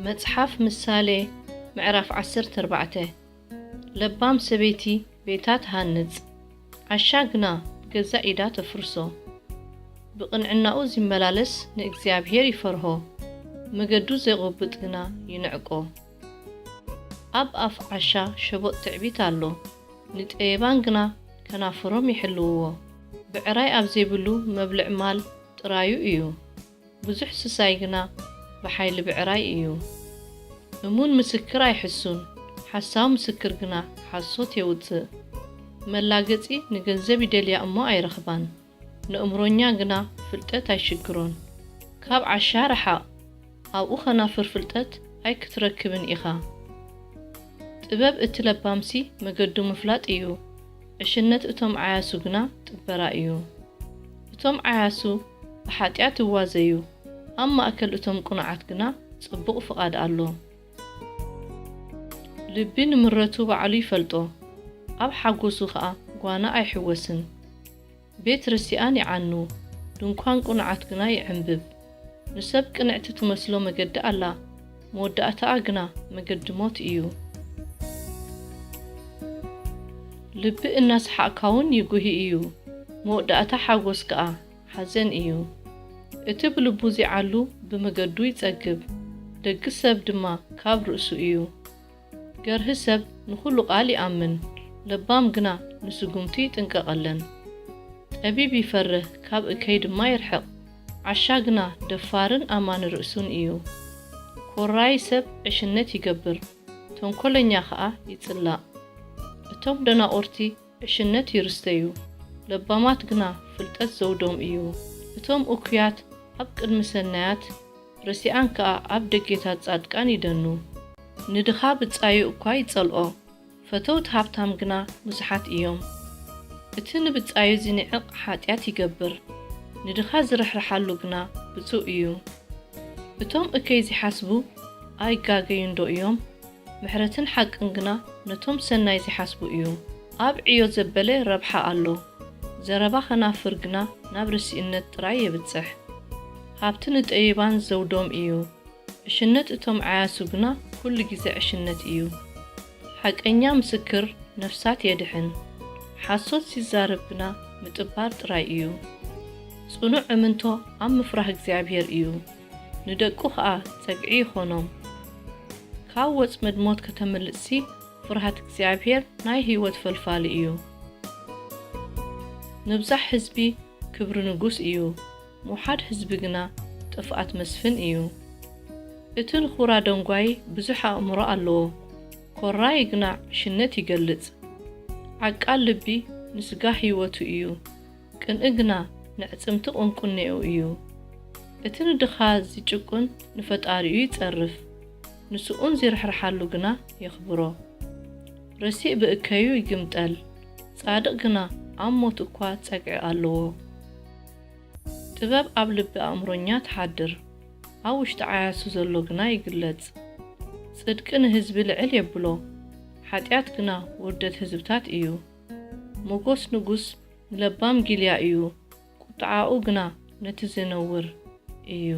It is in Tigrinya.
መጽሓፍ ምሳሌ ምዕራፍ ዓሰርተ ኣርባዕተ። ለባም ሰበይቲ ቤታ ትሃንጽ፣ ዓሻ ግና ብገዛእ ኢዳ ተፍርሶ። ብቕንዕናኡ ዚመላለስ ንእግዚኣብሄር ይፈርሆ፣ መገዱ ዜቕብጥ ግና ይንዕቆ። ኣብ ኣፍ ዓሻ ሸቦጥ ትዕቢት ኣሎ፣ ንጠየባን ግና ከናፍሮም ይሕልውዎ። ብዕራይ ኣብ ዘይብሉ መብልዕ ማል ጥራዩ እዩ፣ ብዙሕ ስሳይ ግና ብሓይሊ ብዕራይ እዩ። እሙን ምስክር ኣይሕሱን፣ ሓሳዊ ምስክር ግና ሓሶት የውጽእ። መላገጺ ንገንዘብ ይደልያ እሞ ኣይረኽባን፣ ንእምሮኛ ግና ፍልጠት ኣይሽግሮን። ካብ ዓሻ ርሓቕ፣ ኣብኡ ኸናፍር ፍልጠት ኣይክትረክብን ኢኻ። ጥበብ እቲ ለባምሲ መገዱ ምፍላጥ እዩ፣ ዕሽነት እቶም ዓያሱ ግና ጥበራ እዩ። እቶም ዓያሱ ብሓጢኣት ይዋዘዩ፣ ኣብ ማእከል እቶም ቅኑዓት ግና ጽቡቕ ፍቓድ ኣሎ። ልቢ ንምረቱ ባዕሉ ይፈልጦ፣ ኣብ ሓጎሱ ኸኣ ጓና ኣይሕወስን። ቤት ርሲኣን ይዓኑ፣ ድንኳን ቅኑዓት ግና ይዕምብብ። ንሰብ ቅንዕቲ ትመስሎ መገዲ ኣላ፣ መወዳእታኣ ግና መገዲ ሞት እዩ። ልቢ እናሰሓቕካውን ይጉሂ እዩ፣ መወዳእታ ሓጎስ ከኣ ሓዘን እዩ። እቲ ብልቡ ዚዓሉ ብመገዱ ይጸግብ፣ ደጊ ሰብ ድማ ካብ ርእሱ እዩ። ገርሂ ሰብ ንኹሉ ቃል ይኣምን፣ ለባም ግና ንስጉምቱ ይጥንቀቐለን። ጠቢብ ይፈርህ፣ ካብ እከይ ድማ ይርሕቕ፣ ዓሻ ግና ደፋርን ኣማኒ ርእሱን እዩ። ኮራዪ ሰብ ዕሽነት ይገብር፣ ተንኮለኛ ኸኣ ይጽላእ። እቶም ደናቑርቲ ዕሽነት ይርስተዩ፣ ለባማት ግና ፍልጠት ዘውዶም እዩ። እቶም እኩያት ኣብ ቅድሚ ሰናያት፣ ረሲኣን ከኣ ኣብ ደጌታት ጻድቃን ይደኑ። ንድኻ ብጻዩ እኳ ይጸልኦ፣ ፈተውቲ ሃብታም ግና ብዙሓት እዮም። እቲ ንብጻዩ ዚንዕቕ ሓጢኣት ይገብር፣ ንድኻ ዝርሕርሓሉ ግና ብጹእ እዩ። እቶም እከይ ዚሓስቡ ኣይጋገዩንዶ እዮም? ምሕረትን ሓቅን ግና ነቶም ሰናይ ዚሓስቡ እዩ። ኣብ ዕዮ ዘበለ ረብሓ ኣሎ፣ ዘረባ ኸናፍር ግና ናብ ርሲእነት ጥራይ የብጽሕ። ሃብቲ ንጠቢባን ዘውዶም እዩ፣ ዕሽነት እቶም ዓያሱ ግና ኩሉ ግዜ ዕሽነት እዩ። ሓቀኛ ምስክር ነፍሳት የድሕን፣ ሓሶት ዚዛረብ ግና ምጥባር ጥራይ እዩ። ጽኑዕ እምንቶ ኣብ ምፍራህ እግዚኣብሄር እዩ፣ ንደቁ ኸኣ ጸግዒ ይኾኖም። ካብ ወጽመድ ሞት ከተምልጥሲ፣ ፍርሃት እግዚኣብሄር ናይ ህይወት ፈልፋሊ እዩ። ምብዛሕ ህዝቢ ክብሪ ንጉስ እዩ፣ ምውሓድ ህዝቢ ግና ጥፍኣት መስፍን እዩ። እቲ ንኹራ ደንጓዪ ብዙሕ ኣእምሮ ኣለዎ፣ ኮራዪ ግና ዕሽነት ይገልጽ። ዓቃል ልቢ ንስጋ ህይወቱ እዩ፣ ቅንኢ ግና ንዕጽምቲ ቁንቁኔኡ እዩ። እቲ ንድኻ ዚጭቁን ንፈጣሪኡ ይጸርፍ፣ ንስኡን ዚርሕርሓሉ ግና የኽብሮ። ረሲእ ብእከዩ ይግምጠል፣ ጻድቕ ግና ኣብ ሞት እኳ ጸግዒ ኣለዎ። ጥበብ ኣብ ልቢ ኣእምሮኛ ትሓድር፣ ኣብ ውሽጢ ዓያሱ ዘሎ ግና ይግለጽ። ጽድቂ ንህዝቢ ልዕል የብሎ፣ ሓጢኣት ግና ውርደት ህዝብታት እዩ። ሞጎስ ንጉስ ንለባም ጊልያ እዩ፣ ቁጥዓኡ ግና ነቲ ዚነውር እዩ።